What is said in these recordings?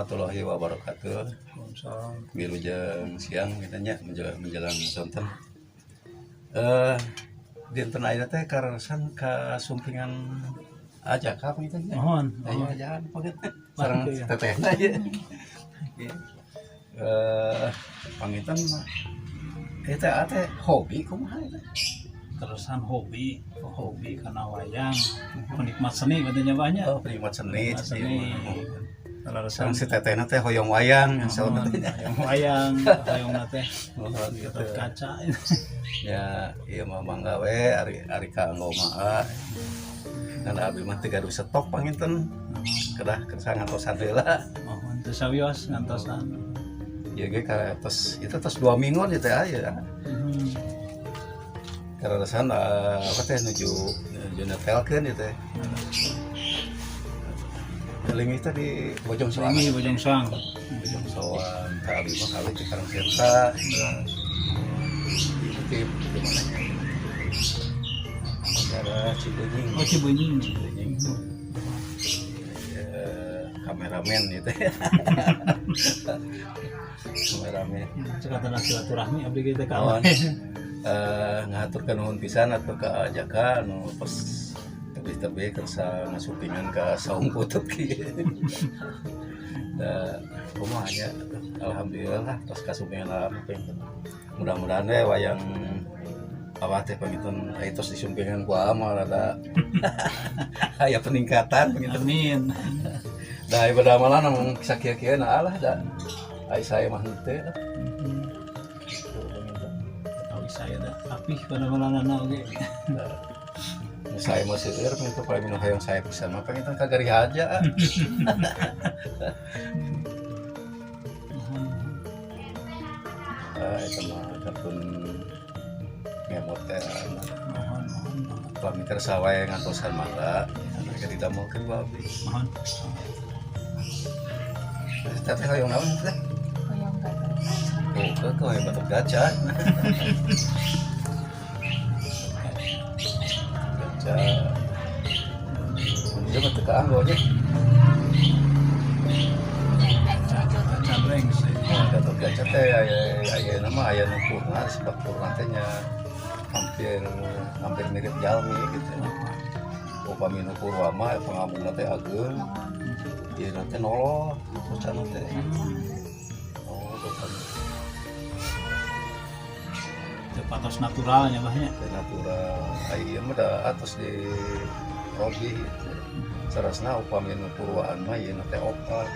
warahmatullahi wabarakatuh. Waalaikumsalam. Wilujeng siang kita nya menjelang, menjelang sonten. Dinten ayeuna teh karasan kasumpingan aja ka panginten nya. Mohon. Ayo Mohon. Ajakan panginten. Sareng Iya. tetehna ieu. Panginten eta teh hobi kumaha eta? Terusan hobi, hobi karena wayang, penikmat seni katanya banyak. Oh, penikmat seni. Penikmat seni. Sareng Terusan si tetehna teh hoyong wayang mohon, salah. Hoyong wayang, hoyong teh Mohon gitu. Gatot Kaca. Ya, ieu mah mangga we ari ari kanggo mah. Kan abi mah teu gaduh stok panginten. Kedah kersa ngantosan heula. Mohon teu sawios ngantosan. Ieu ge ka tos itu tos 2 minggu ieu teh aya. Karasan apa teh nuju nuju netelkeun ieu teh. Linggih teh di Bojong Soang. Ini Bojong Soang. Bojong Soang ka abi mah kali di Karangserta. Itu di mana nya? Daerah Cibeunying. Oh, Cibeunying. Cibeunying. Kameramen gitu ya. Kameramen. Cekatan silaturahmi abdi kita kawan. Kawan. Ngahaturkeun nuhun pisan atuh ka Jaka anu pas tebih-tebih kersa ngasumpingan ka saung putut kieu. Da kumaha nya, alhamdulillah lah tos kasumpingan panginten. Mudah-mudahan we wayang awah teh panginten aya tos disumpingan ku mah rada aya peningkatan panginten. Amin. Da ibadah malah namung sakieu-kieu na alah da ai saya mah henteu lah. Gitu, panginten. Tahu saya dah rapih pada malanana oge. Da, nu saya mah seueur panginten paling nu hoyong saya pisan mah panginten ka Garihaja. Ah, eta mah kartun ngemot teh. Mohon, mohon banget. Pami kersa wae ngantosan mangga anu keur didamelkeun ku abdi. Mohon. Teteh hoyong naon teh? Hoyong Gatot Kaca. Oh, ke hoyong Gatot Kaca. Kaca. Ieu mah teu kaanggo nya. Kaca brengsek. Oh, Gatot Kaca teh aya aya nama aya nu purna disebut purna teh nya hampir hampir mirip jalmi gitu. Upami nu purwa mah pangambungna teh ageung. Ieu teh noloh bocana teh. Oh, bocana. Itu patos naturalnya banyak. Teh natural. Ai ieu mah da atos di robih gitu. Sarasna upami nu purwaan mah ieu teh opat.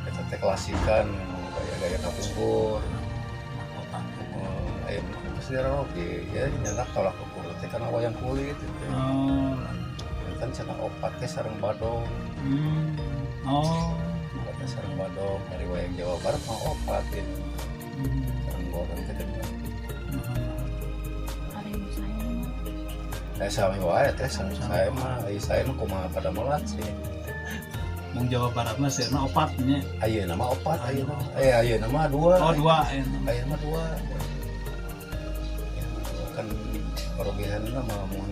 Eta teh klasikan gaya-gaya kapungkur. Mahkota. Oh, aya mah geus dirobi ya nyenak tolak ukur teh kana wayang kulit gitu. Oh. Kan cenah opat teh sareng badong. Oh. Opat teh sareng badong dari wayang Jawa Barat mah opat gitu. Sareng goreng teh kan. Ari nu saya mah. Eh, sami wae teh sami saya mah, ai saya mah kumaha pada melat sih. Mung Jawa Barat mah seueurna opat nya. Ayeuna mah opat ayeuna. Eh, ayeuna mah dua. Oh, dua ya. Ayeuna mah dua. Ayeuna mah dua. Kan perobihanna mah mun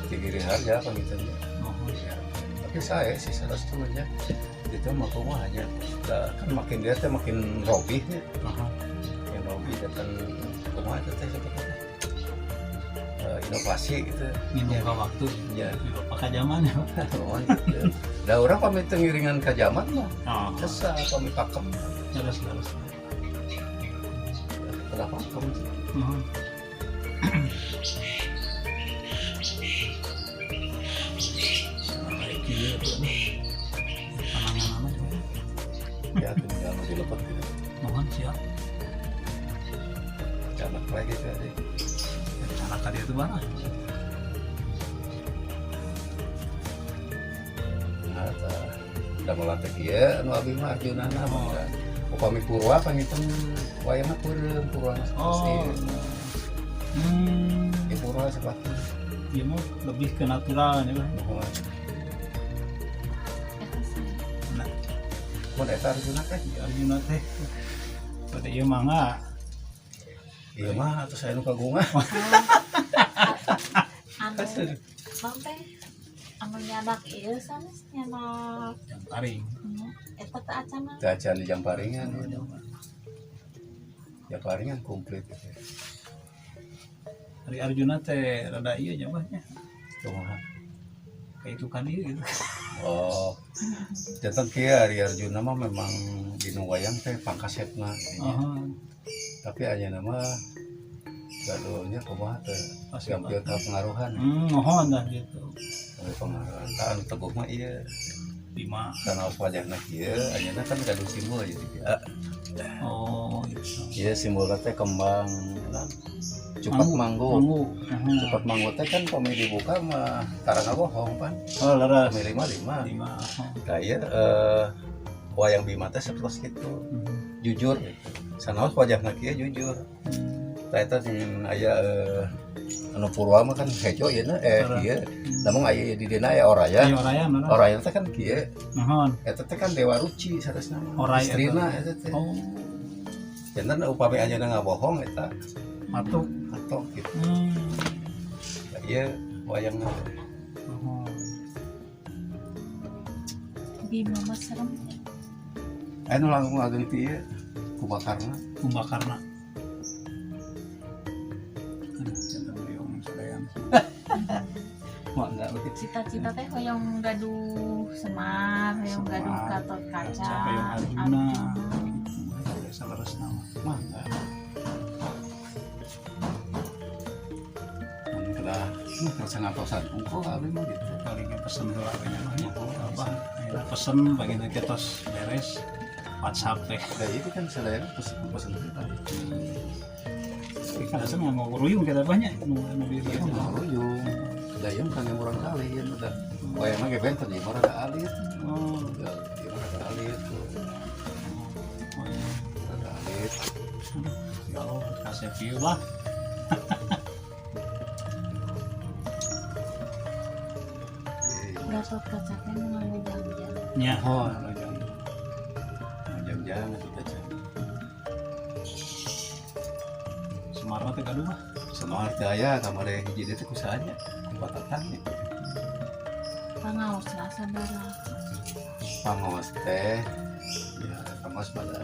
di Giri Harja kan gitu nya. Mohon. Ya, tapi saya sih salah nya itu mah kumaha nya. Da, kan makin dia teh makin robih nya. Makin robih dan kan kumaha teh seperti inovasi gitu. Ngindung ka waktu. Ya. Bapak ka zaman ya. Oh, gitu. Da urang pamit teu ngiringan ka zaman mah. Oh. Sesa pamit pakem. Terus terus. Kedah pakem sih. Mohon. Sampai kieu tuh. Pananganana. Ya tinggal nu dilepet gitu. Mohon siap. Canak lagi gitu aja. Cara ka dieu tuh barang. Nah, tah damelan teh kieu anu abi mah arjunana mah. Upami purwa panginten wayangna peureum purwa mah Oh. pasti. Di purwa sepatu. Ieu mah lebih ke natural nya, Bang. Mohon. Eta saya. Nah, Mun eta arjuna teh. di Arjuna teh. Pada ieu mangga. Ieu mah atuh saya nu kagungan. Anu, naon teh? Anu nyanak ieu sanes nyanak. Jamparing. Eta teh acana. Teu acan di Jamparingan ya. Jamparingan komplit gitu. Ari Arjuna teh rada ieu nya, Bah, nya. Kumaha? Kayak itu kan ieu gitu. Oh. Janten kieu, Ari Arjuna mah memang dinu wayang teh pangkasepna gitu nya. Oh, Tapi ayeuna mah gaduhnya kumaha teh, pasti gampil ka pengaruhan. Mohon dah gitu. Gampil pengaruhan. Tah, anu teguh mah ieu. Bima. Karena wajahna kieu, ayeuna kan gaduh simbol jadi kieu. Oh, gitu. Ieu simbol teh kembang naon? Cupak manggu. Manggu. Heeh. Cupak manggu teh kan pami dibuka mah tara ngabohong pan. Oh, leres. Pami lima lima. Lima. Oh. Tah, ieu wayang Bima teh seperti itu. Jujur gitu. Sanaos wajahna kieu jujur. Tah, eta sing aya anu Purwa mah kan hejo ieu na ieu. Namun aya di dina aya oraya. Ayo oraya mana? Oraya teh kan kieu. Mohon. Eta teh kan Dewa Ruci saresna mah. Oraya Istrina eta teh. Oh, Janten upami anjeunna ngabohong eta matuk. Atau gitu. Tah, ieu wayangna teh. Mohon. Bima mah serem. Aya nu langkung ageng ti ieu Kumbakarna. Kumbakarna. Aduh, jangan hoyong sadayana. Wah, enggak begitu. Cita-cita teh hoyong gaduh Semar, hoyong gaduh Semar, Gatot Kaca, Hoyong Arjuna. Gitu, biasa leres nama. Mah enggak. Mun kedah kersa ngatosan unggul abdi mah gitu. Paling ge pesen heula we nya mah nya. Apa? Ayeuna pesen bagian kita tos beres WhatsApp teh. Da itu kan sadayana pesen pesen kita. Tapi kan asa nganggo ruyung kita banyak nu nu di Iya mah ruyung. Da ieu kan yang urang kali ieu udah. Wayangna ge benten ieu mah rada alit. Oh, Ya, ieu mah rada alit tuh. oh, iya. Rada alit. Aduh, ya Allah, kasih view lah. Gatot Kaca teh nu nganggo jam-jam. Nya. Oh, jam. Jam-jam itu teh. Semar mah teh gaduh mah. Semar teh aya kamari hiji deui teh kusaha nya? Kupatatan gitu. Pangaos lah sabaraha. Pangaos teh ya, pangaos pada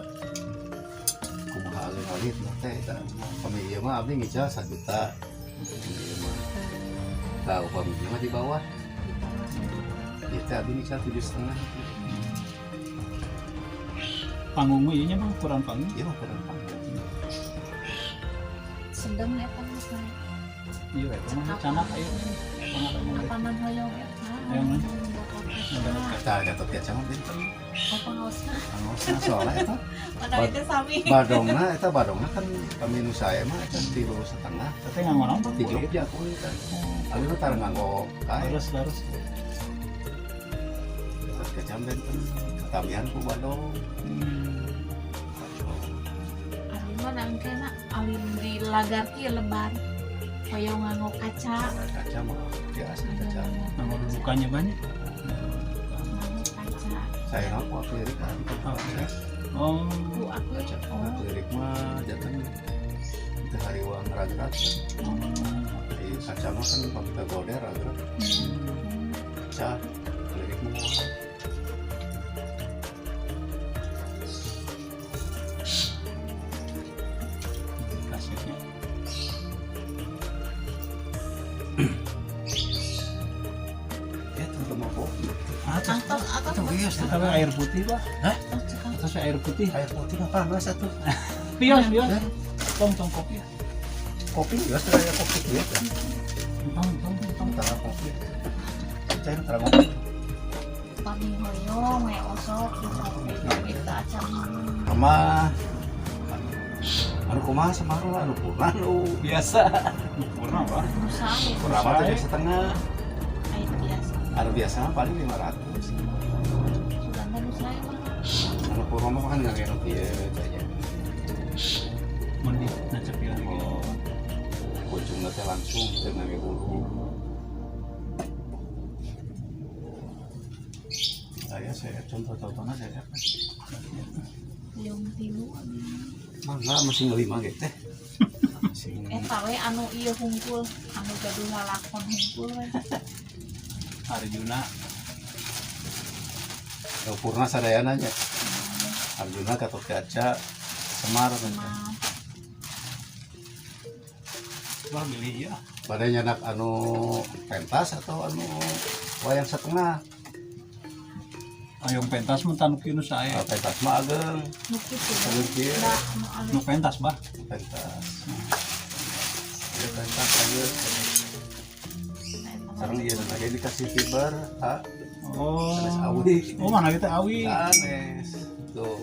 kumaha alit-alit mah teh eta. Upami ieu mah abdi ngical 1 juta. Ieu mah. Tah, upami ieu mah di bawah. Ieu teh abdi ngical 7,5. Panggung mah ieu nya mah ukuran panggung. Ieu mah ukuran panggung. Sedeng eta mah teh. Iya, eta mah canak aya. Apanan hoyong eta? Hoyong naon? Gatot Kaca. Tah, Gatot Kaca mah benten. Oh, pangaosna. Pangaosna soalnya eta Mana itu sami. Badongna eta, badongna kan kami nu saya mah eta 3,5. Teh nganggo naon Pak? Di Jogja kulit kan. Abdi mah tara nganggo kain. Leres, leres. Gatot Kaca benten katambihan ku badong. Abdi mah nangkena alim di lagar kieu lebar. Hoyong nganggo kaca. Kaca mah biasa kaca. Nganggo dudukannya banyak. Nganggo kaca. Saya mah ku akrilik kan. Oh, Oh, Ku aku Kaca oh. akrilik mah janten itu hariwang ragrag. Di kaca mah kan pakai goder ragrag. Kaca akrilik mah moal. Kasetnya. Ya tuh mau kopi. Ah, terus Atau atau Itu biasa. tapi air putih, Pak. Hah? Terus air putih. Air putih mah panas atuh. Bios, bios. Tong, tong kopi. Kopi biasa aya kopi ya. Tong, tong, tong. Tara kopi. Cai tara ngopi. Pami hoyong we osok di kopi kita acan. Sama anu kumaha Semar lah, anu purna nu biasa. Purna, Pak. Nusa ya. Purna mah 7,5. Air biasa. Anu biasa mah paling 500. Sudah nggak nusa mah. Anu purna mah kan nggak kayak kieu kayaknya. Mending nacep ya lagi. Oh. Kunjungna teh langsung teu ngangge bulu. Saya contoh-contohnya saya Hoyong tilu abdi. Mangga masih ngelima gitu teh. Masih Eta we anu ieu hungkul, anu gaduh lalakon hungkul we. Arjuna. Nu Purna sadayana nya. Arjuna, Gatotkaca, Semar. Semar. Wah, bilih ya. Bade nyandak anu pentas atau anu wayang setengah? Hoyong pentas mah tanu kieu nu sae. Ah, pentas mah ageng. Nu kitu. Ageng kieu. Da nu alit. Nu pentas bah. Pentas. Ya, pentas ageng. Sareng ieu lagi dikasih fiber, ha? Oh. Sanes awi. Oh, mana kita awi. Sanes. Tuh.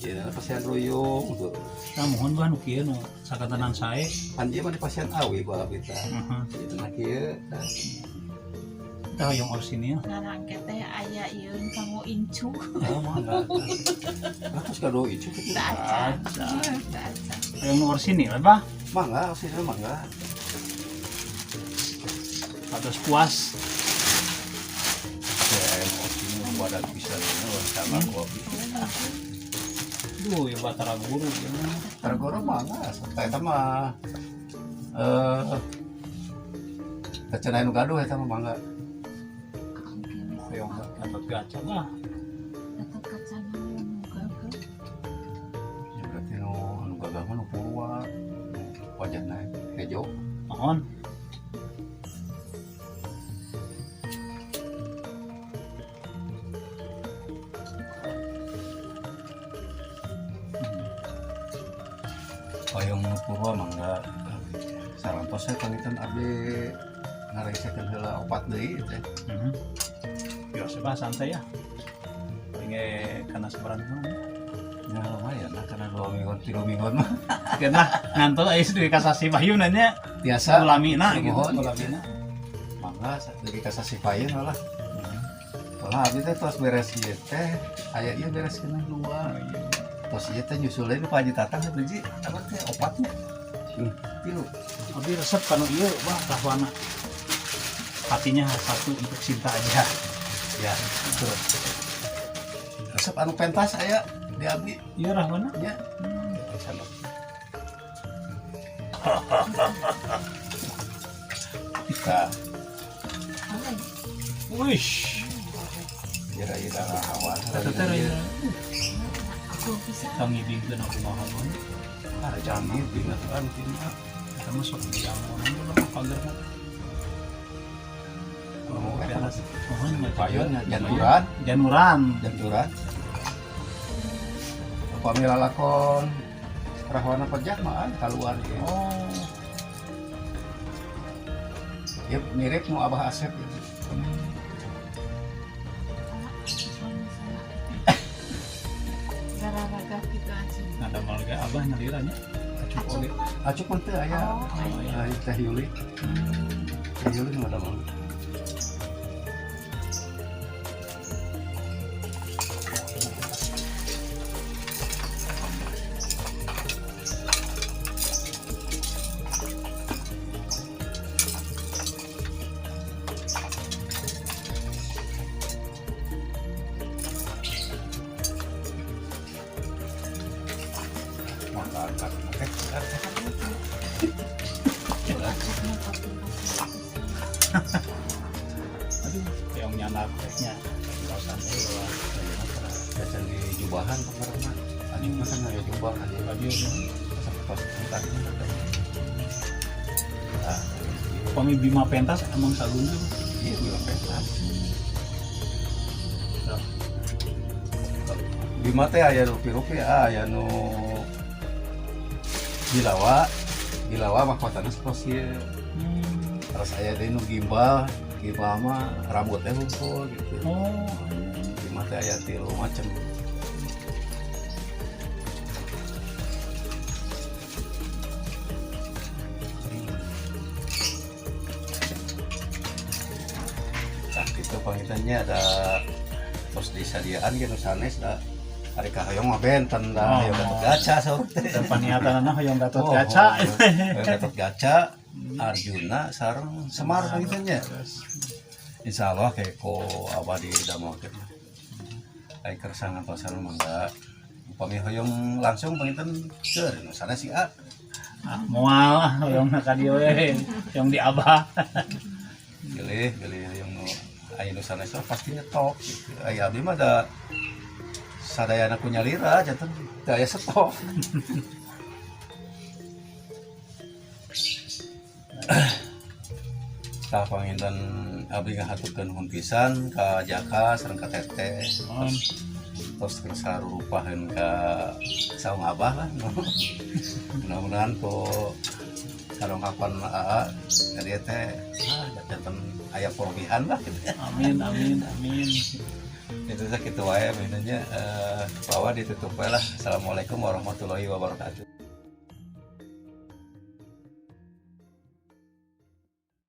Ieu pasihan ruyung tuh. Nah, mohon bah nu kieu nu sakatanan sae. Pan ieu mah di pasihan awi ku abdi tah. Heeh. Ieu mah kieu. Tah. Kita hoyong orsinil. Ngarangke teh aya ieu kanggo incu. Oh, mangga. Lah terus kado incu kitu. Teu acan. Acan. Teu acan. Hoyong nu orsinil bah. Mangga, orsinil mangga. Atos puas. Ya, orsinil wadah bisa sama kopi. Duh, ya Batara Guru ya. Batara Guru mangga, serta eta mah eh nu gaduh eta mah mangga. Hoyong Gatotkaca lah. Gatotkaca nu gagah. Ya, berarti nu anu gagah mah nu Purwa. Wajahna hejo. Mohon. Hoyong nu Purwa mangga. Sarantos saya pangitan abdi ngaresekeun heula opat deui teh. Mhm. Biasa bah santai ya. Paling kana sabaran mah. Ya lumayan lah karena 2 mingguan 3 mingguan mah. Kan lah ngantos aya dugi ka sasih payun nya. Biasa. Ulamina gitu, Mohon. ulamina. Mangga dugi ka sasih payun lah. Lah abdi teh tos beres ieu teh, aya ieu beres kena dua. Tos ieu teh nyusul deui Pak Haji Tatang hiji apa teh opatnya. Tilu. Abdi resep kanu ieu wah rahwana. Hatinya satu untuk cinta aja. Ya, betul. Resep anu pentas aya di abdi Iya rahwana. nya. Sana. Nah, Wish. ira-ira hawa. Eta teh raya. Aku bisa. Tong ngibingkeun aku mah hawa. Ah, jangan ngibing atuh an tina. Eta mah sok dijamuan dulu pagar mah. Oh, eta mah Mohon payun nya janturan, Januran. Janturan. Upami lalakon Rahwana pejah mah ah, keluar ge. Oh. Ya, mirip nu Abah Asep ya. Gara-gara gitu aja. Nada malga abah nyalira nya. Acuk Acuk oge. mah. Acuk mah teu aya. Oh, aya. Aya Teh Yuli. Teh Yuli nu ada mah. Maka angkat. Acuknya pasti pasti. Aduh, yang nyandak nya. Kaosan heula. Jajan di jubahan kemarin mah. Acuk mah kan aya jubah kan ya. Tadi Sampai pas angkat. Ah, pami Bima pentas emang saguntu. iya Bima pentas. Bima teh aya rupi-rupi, ah, aya nu Bilawa, Bilawa mahkotana sapertos ieu. Terus aya deui nu gimbal, gimbal mah rambutnya hungkul gitu. Oh, Bima teh aya tilu macem. Nah, gitu pangitannya ada terus disadiaan gitu sanes da ari kahoyong mah benten da Oh. hoyong Gatotkaca saur teh. Dan paniatanana hoyong Gatot Oh, Kaca. hoyong Gatotkaca, Arjuna sareng Semar pangitannya. Insyaallah kayak ko abah di damelkeun. Ai kersa ngantosan mangga. Upami hoyong langsung panginten keur nu sanes si A. Ah, moal ah hoyong ka dieu we. Hoyong di abah. Pilih, pilih hoyong nu Aya nu sanes mah pasti nyetok gitu. Aya abdi mah da sadayana ku nyalira, janten teu aya stok. Tah, panginten abdi ngahaturkeun nuhun pisan ka Jaka sareng ka Teteh. Mohon. Terus kersa rupaheun ka saung abah lah. Mudah-mudahan ku kadongkapan aa jadi teh ah janten aya perobihan lah gitu. Amin, amin, amin. Itu teh kitu wae mainannya, bahwa ditutup wae lah. Assalamualaikum warahmatullahi wabarakatuh.